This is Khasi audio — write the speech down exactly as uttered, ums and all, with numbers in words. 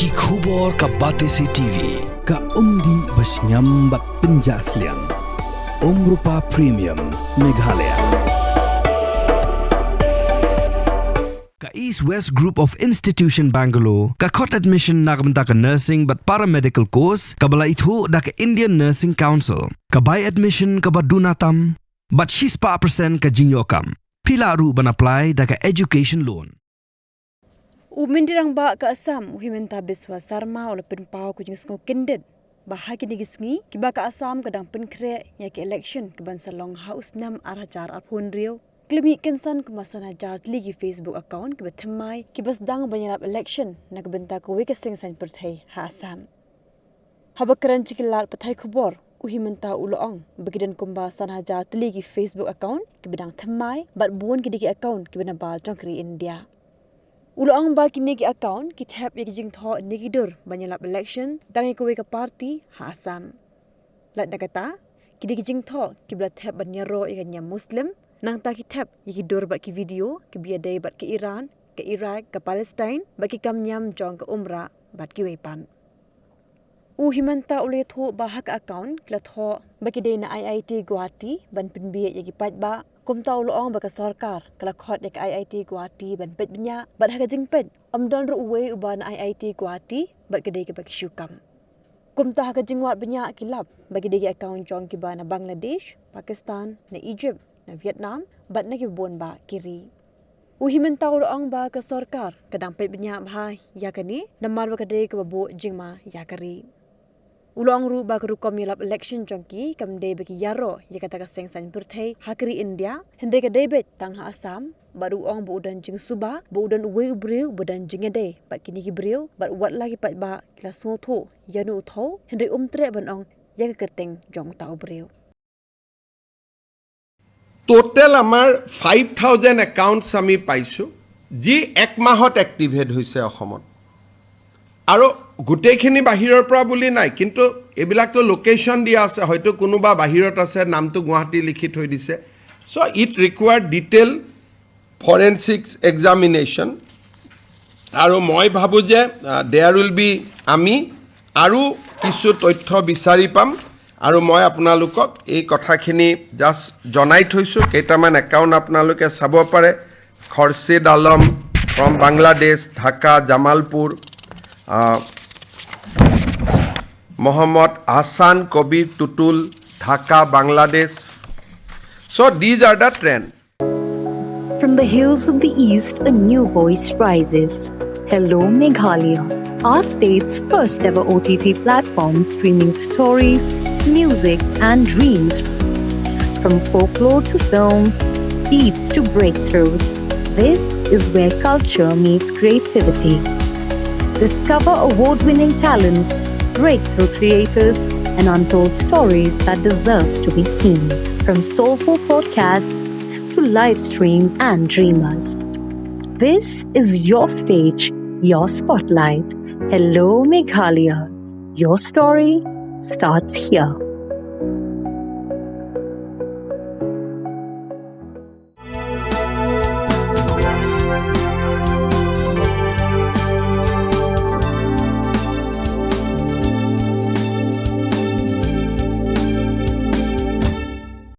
Ki khubor ka Batesi T V, ka umdih ba shngiam bad pynjah sliang. Umrupa Premium, Meghalaya. Ka East West Group of Institution Bangalore ka khot admission na ka bynta ka nursing bad paramedical course kaba la ithuh da ka Indian Nursing Council. Ka bai admission kaba duna tam bad shispah percent ka jingïoh kam. Phi lah ruh ban apply da ka education loan. U Myntri Rangbah ka Assam, u Himanta Biswa Sarma, u la pynpaw ka jingsngew kyndit ba ha kine ki sngi kiba ka Assam ka dang pynkhreh ïa ki election kiban sa long ha u snem ar hajar arphew hynriew, ki la mih kynsan kumba san hajar tylli ki Facebook account kiba thymmai kiba sdang ban ïalap election na ka bynta kawei ka seng saiñ pyrthei ha Assam. Haba kren sha ki lad pathai khubor, u Himanta u la ong ba ki don kumba san hajar tylli ki Facebook account kiba dang thymmai bad bun ki dei ki account kiba nabar jong ka ri India. U la ong ba kine ki account ki thep ïa ki jingthoh ne ki dur ban ïalap election tang ïa kawei ka party ha Assam. Lait na kata, ki dei ki jingthoh kiba la thep ban ïaroh ïa ka niam Muslim, nangta ki thep ïa ki dur bad ki video kiba ïadei bad ka Iran, ka Iraq, ka Palestine bad ki kam niam jong ka Umrah bad kiwei pat. U Himanta u la ïathuh ba ha ka account ki la thoh ba ki dei na I I T Guwahati ban pynbiej ïa ki paidbah. Kumta u la ong ba ka sorkar ka la khot ïa ka I I T Guwahati ban peit bniah bad ha ka jingpeit ym don ruh uwei uba na I I T Guwahati bad ka dei kaba ki shu kam. Kumta ha ka jingwad bniah ki lap ba ki dei ki account jong kiba na Bangladesh, Pakistan, na Egypt, na Vietnam bad na kiba bun bah ki ri. U Himanta u la ong ba ka sorkar ka dang peit bniah bha ïa kane namar ba ka dei kaba buh jingma ïa ka ri. U la ong ruh ba ka rukom ïalap election jong ki kam dei ba ki ïaroh ïa kata ka seng saiñ pyrthei ha ka ri India, hynrei ka dei beit tang ha Assam, bad u ong ba u don jingsuba ba u don uwei u briew ba don jingïadei bad kine ki briew bad wat la ki paidbah ki la sngewthuh ïa uno u thaw, hynrei um treh ban ong ïa ka kyrteng jong uta u briew. টোটেল আমাৰ ফাইভ থাউজেণ্ড একাউণ্টছ আমি পাইছোঁ, যি এক মাহত এক্টিভেট হৈছে অসমত। আৰু গোটেইখিনি বাহিৰৰ পৰা বুলি নাই, কিন্তু এইবিলাকতো লোকেশ্যন দিয়া আছে, হয়তো কোনোবা বাহিৰত আছে, নামটো গুৱাহাটী লিখি থৈ দিছে। So it require detail forensic examination। আৰু মই ভাবোঁ যে দেয়াৰ উইল বি, আমি আৰু কিছু তথ্য বিচাৰি পাম। আৰু মই আপোনালোকক এই কথাখিনি জাষ্ট জনাই থৈছোঁ। কেইটামান একাউণ্ট আপোনালোকে চাব পাৰে। খৰচিদ আলম ফ্ৰম বাংলাদেশ, ঢাকা, জামালপুৰ, আহ, মহম্মদ হাছান কবিৰ টুটুল, ঢাকা, বাংলাদেশ। So these are the trend. From the hills of the East, a new voice rises. Hello, Meghalaya, our state's first ever O T T platform streaming stories, music, and dreams. From folklore to films, beats to breakthroughs, this is where culture meets creativity. Discover award winning talents, breakthrough creators, and untold stories that deserves to be seen. From soulful podcasts to live streams and dreamers. This is your stage, your spotlight. Hello, Meghalaya. Your story starts here.